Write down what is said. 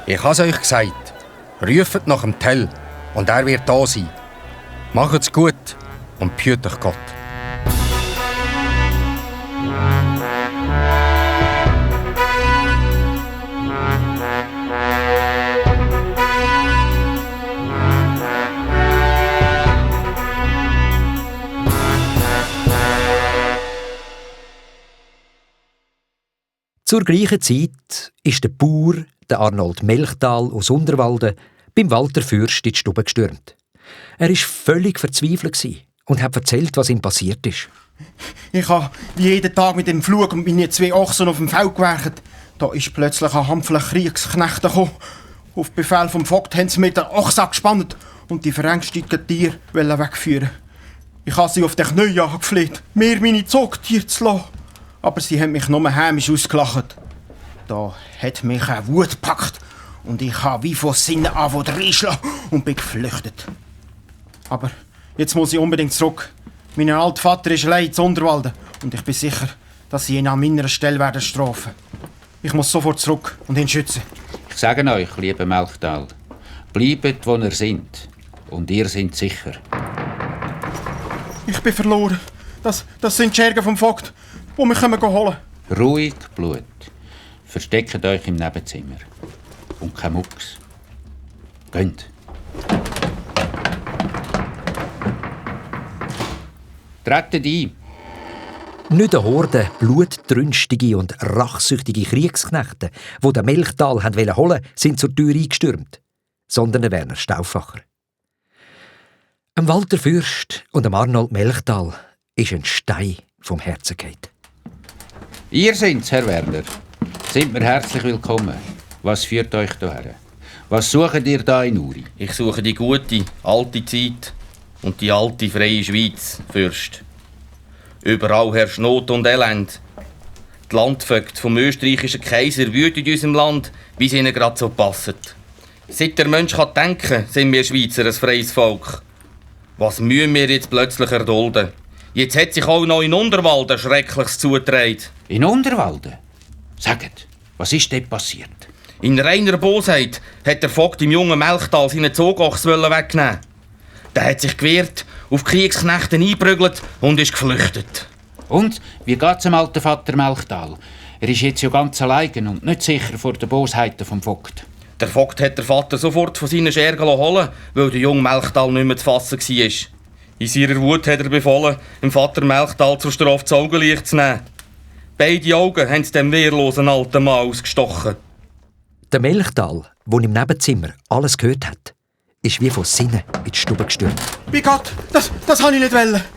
Ich habe es euch gesagt. Ruft nach dem Tell und er wird da sein. Macht's gut und behüt euch Gott. Zur gleichen Zeit ist der Bauer, der Arnold Melchthal aus Unterwalden, beim Walter Fürst in die Stube gestürmt. Er war völlig verzweifelt und hat erzählt, was ihm passiert ist. Ich habe jeden Tag mit dem Flug und meine 2 Ochsen auf dem Feld gewerkt. Da ist plötzlich ein Hampfel Kriegsknechte gekommen. Auf Befehl vom Vogt haben sie mir den Ochsen gespannt und die verängstigten Tiere wegführen. Ich habe sie auf den Knien angefleht, mir meine Zugtiere zu lassen. Aber sie haben mich nur hämisch ausgelacht. Da hat mich eine Wut gepackt und ich habe wie von Sinnen angefangen reinschlagen und bin geflüchtet. Aber jetzt muss ich unbedingt zurück. Mein alter Vater ist allein in Unterwalden und ich bin sicher, dass sie ihn an meiner Stelle werden strafen. Ich muss sofort zurück und ihn schützen. Ich sage euch, lieber Melchthal, bleibt, wo ihr seid. Und ihr seid sicher. Ich bin verloren. Das sind die Schergen vom Vogt, die mich holen können. Ruhig, Blut. Versteckt euch im Nebenzimmer. Und kein Mucks. Geht. Tretet ein. Nicht eine Horde blutdrünstige und rachsüchtige Kriegsknechte, die den Melchthal holen wollten, sind zur Tür eingestürmt, sondern der Werner Stauffacher. Dem Walter Fürst und dem Arnold Melchthal ist ein Stein vom Herzen gefallen. Ihr sind's, Herr Werner. Sind wir herzlich willkommen. Was führt euch hierher? Was sucht ihr da in Uri? Ich suche die gute, alte Zeit und die alte, freie Schweiz, Fürst. Überall herrscht Not und Elend. Die Landvögte vom österreichischen Kaiser wüten in unserem Land, wie es ihnen gerade so passt. Seit der Mensch kann denken, sind wir Schweizer ein freies Volk. Was müssen wir jetzt plötzlich erdulden? Jetzt hat sich auch noch in Unterwalden Schreckliches zugetragen. In Unterwalden? Sagt, was ist dort passiert? In reiner Bosheit hat der Vogt im jungen Melchthal seinen Zugochs wegnehmen. Der hat sich gewehrt, auf Kriegsknechte eingeprügelt und ist geflüchtet. Und, wie geht's dem alten Vater Melchthal? Er ist jetzt ja ganz allein und nicht sicher vor den Bosheiten vom Vogt. Der Vogt hat der Vater sofort von seinen Schergen holen, weil der junge Melchthal nicht mehr zu fassen war. In seiner Wut hat er befohlen, dem Vater Melchthal zur Strafe das Augenlicht zu nehmen. Beide Augen haben dem wehrlosen alten Mann ausgestochen. Der Melchthal, der im Nebenzimmer alles gehört hat, ist wie von Sinnen in die Stube gestürmt. Bei Gott, das kann ich nicht wollen.